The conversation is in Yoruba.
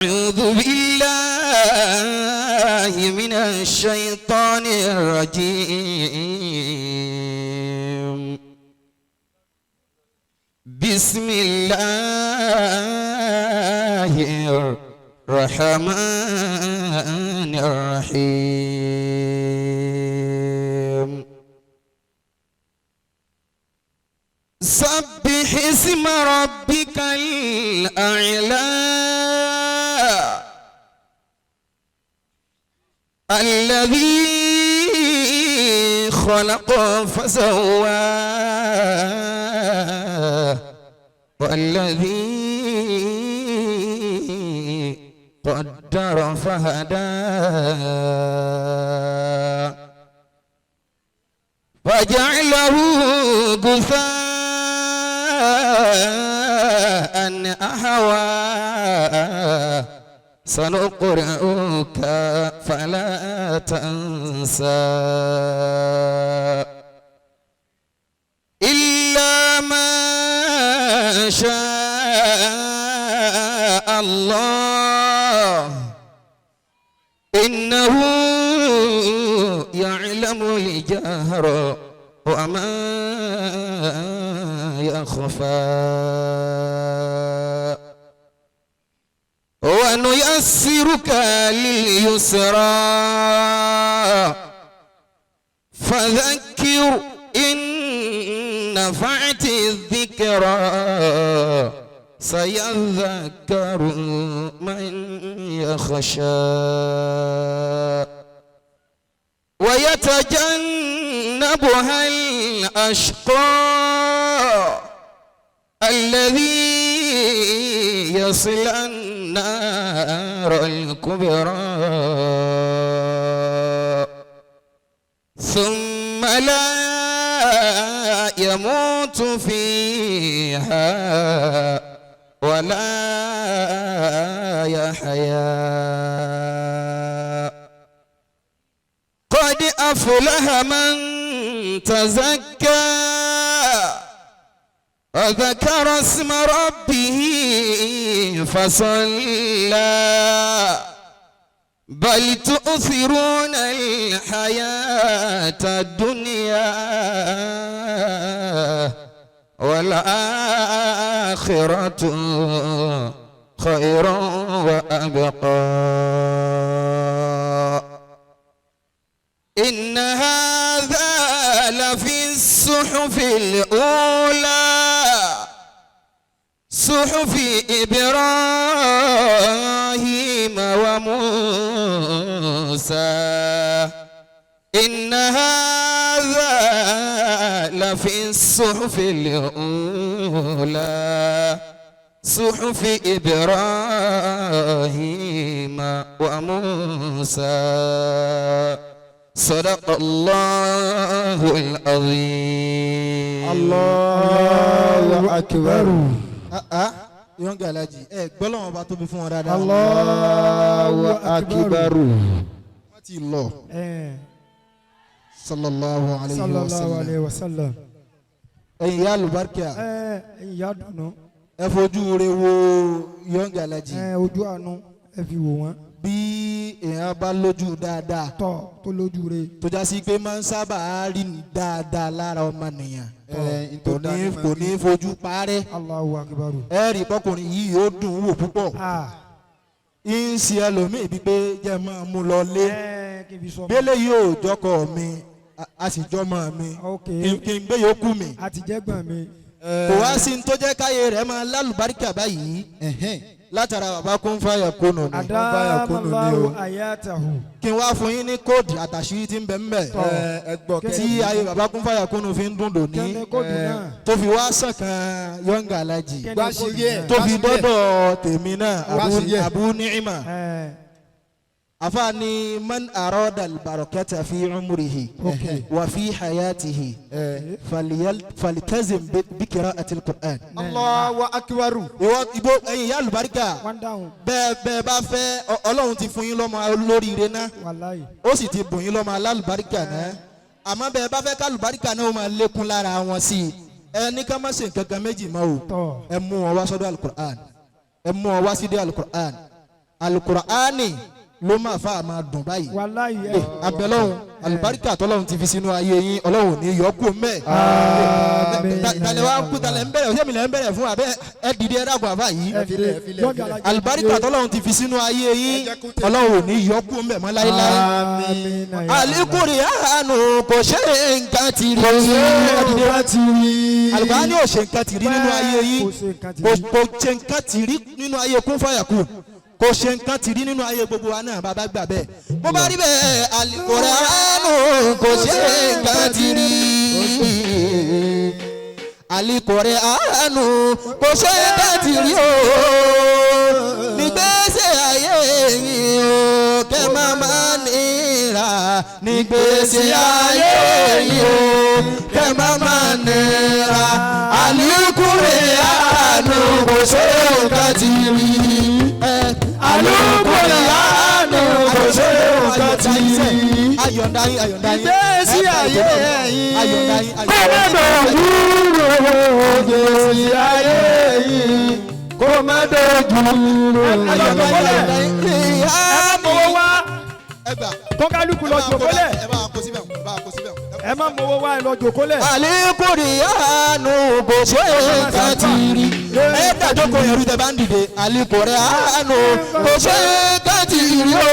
أعوذ بالله من الشيطان الرجيم. بسم الله الرحمن الرحيم. سبح اسم ربك الأعلى الذي خلق فسوى والذي قدر فهدى فجعله غثاء أحوى. سنقرئك فلا تنسى إلا ما شاء الله إنه يعلم الجهر وما يخفى. ونيسرك لليسرى فذكر إن نفعت الذكرى سيذكر من يخشى ويتجنبها الأشقى الذي يصل النار الكبرى ثم لا يموت فيها ولا يحيا. قد أفلح من تزكى وذكر اسم ربه فصلى. بل تؤثرون الحياة الدنيا والآخرة خير وأبقى. إن هذا لفي الصحف الأولى صحف إبراهيم وموسى. إن هذا لفي الصحف الأولى صحف إبراهيم وموسى. صدق الله العظيم. Allahu akbar. Young Alhaji, ẹ gbọ́ lọ́wọ́n bá tóbi fún wọn dáadáa. Allahu akbar. Wọ́n ti lọ. Sallallahu alayhi wa Sallallahu sallam. alayhi wa sallam. Ẹ̀yin ìyá àlùbáríkà. Ẹ̀yin ìyá dùnú. Ẹ fojú re wo Young Alhaji. Ojú àánú ẹ fi wò wọ́n. Bí èèyàn bá lójú dáadáa. Tọ́ tó lójú re. Tó já sí pé máa ń sábà rí dáadáa lára ọmọnìyàn. Kò ní fojú parẹ́. Allahu akbar. Ẹ rí bọ́kùnrin yìí yóò dùn ún wò púpọ̀. Ń ṣe ẹlòmíì bíi pé jẹ́ máa mú lọ lé. Bẹ́lẹ̀ yóò jọkọ mi, a sì jọmọ mi. Kí n gbé yòókù mi. Àtijẹ́gbọ̀n mi. Kò wá sí ní tó jẹ́ káyé rẹ̀ máa lálùbáríkà báyìí. Látara bàbá kún fàyà kónú ni. Adamallahu ayatahu. Kí n wá fún yín ní kóòdù àtàṣírí tí ń bẹ ń bẹ. Tí ayé bàbá kún fàyà kónú fi ń dùn dòní. Tó fi wá sàn kan Young Alhaji. Tó fi dọ́dọ̀ tèmi náà Abu Ni'ima. Afaani man arada albarakata fi umrihi wa fi hayatihi faltazim bi qira'ati alquran. Allahu akbar. Ìwọ ibo ẹ̀yin ìyá àlùbáríkà bẹ́ẹ̀ bẹ́ẹ̀ bá fẹ́ Ọlọ́run ti fún yín lọ́mọ olóríire náà ó sì ti bùn yín lọ́mọ alálùbáríkà náà àmọ́ bẹ́ẹ̀ bá fẹ́ kálùbáríkà náà ó máa lékún lára wọn sí i ẹ ní ká má ṣe nǹkan kan méjì mọ́ o ẹ mú wọn wá sọ́dọ̀ alukur'an ẹ mú wọn wá sídìí alukur'an. Alukur'ani ló máa fa máa dùn báyìí. Wàláyé ẹ. Abẹ́lọ́hún alibarika tọ́lọ́hún ti fi sínú ayé yín, Ọlọ́hun ò ní yọ kú mẹ́. Àmín. Talẹ̀ wa kú, talẹ̀ ń bẹ̀rẹ̀, ọ̀sẹ̀ mi lẹ̀ ń bẹ̀rẹ̀ fún abẹ́ ẹ dìde, ẹ dàgbọ́ àbá yìí. Ẹ dìde. Lọ́gà alájẹ. Alibarika tọ́lọ́hún ti fi sínú ayé yín, Ọlọ́hun ò ní yọ kú mẹ́ mọ́ láéláé. Àmín. Alukur'ani kò ṣe nǹkan ti rí. Alukur'ani ò ṣe nǹkan ti rí nínú ayé yín. Kò ṣe nǹkan ti Kò rí. kò ṣe nǹkan ti rí nínú ayé kún fàyàkù, kò ṣe nǹkan ti rí nínú ayé gbogbo wa náà. Bàbá gbà bẹ́ẹ̀, bó bá rí bẹ́ẹ̀, Alukur'anu kò ṣe nǹkan ti rí. Alukur'anu kò ṣe nǹkan ti rí o nígbèsè ayé yìí o, kẹ́ má má nira nígbèsè ayé yìí o, kẹ́ má má nira. Alukur'anu kò ṣe nǹkan ti rí. Alukur'anu kò ṣe nǹkan ti rí. Ayọ̀ǹda yín, ayọ̀ǹda yín. Ìgbésí ayé ẹ̀yin. Ayọ̀ǹda yín, Kó má ayọ̀ǹda yín. dòjú rò. Ìgbésí ayé yìí kó má dojú rò. Ayọ̀ǹda yín, ayọ̀ǹda yín. Ẹ má mowó wá. Ẹ gbà. Kọ́kálukú lọ jòkólẹ̀. Ẹ bá kó síbẹ̀, ẹ bá kó síbẹ̀. Ẹ má mowó wá, ẹ lọ jòkólẹ̀. Alukur'anu kò ṣe nǹkan ti rí. Ẹ dájọ́ kò yẹrù tẹ bá ń dìde. Alukur'anu kò ṣe nǹkan ti rí o.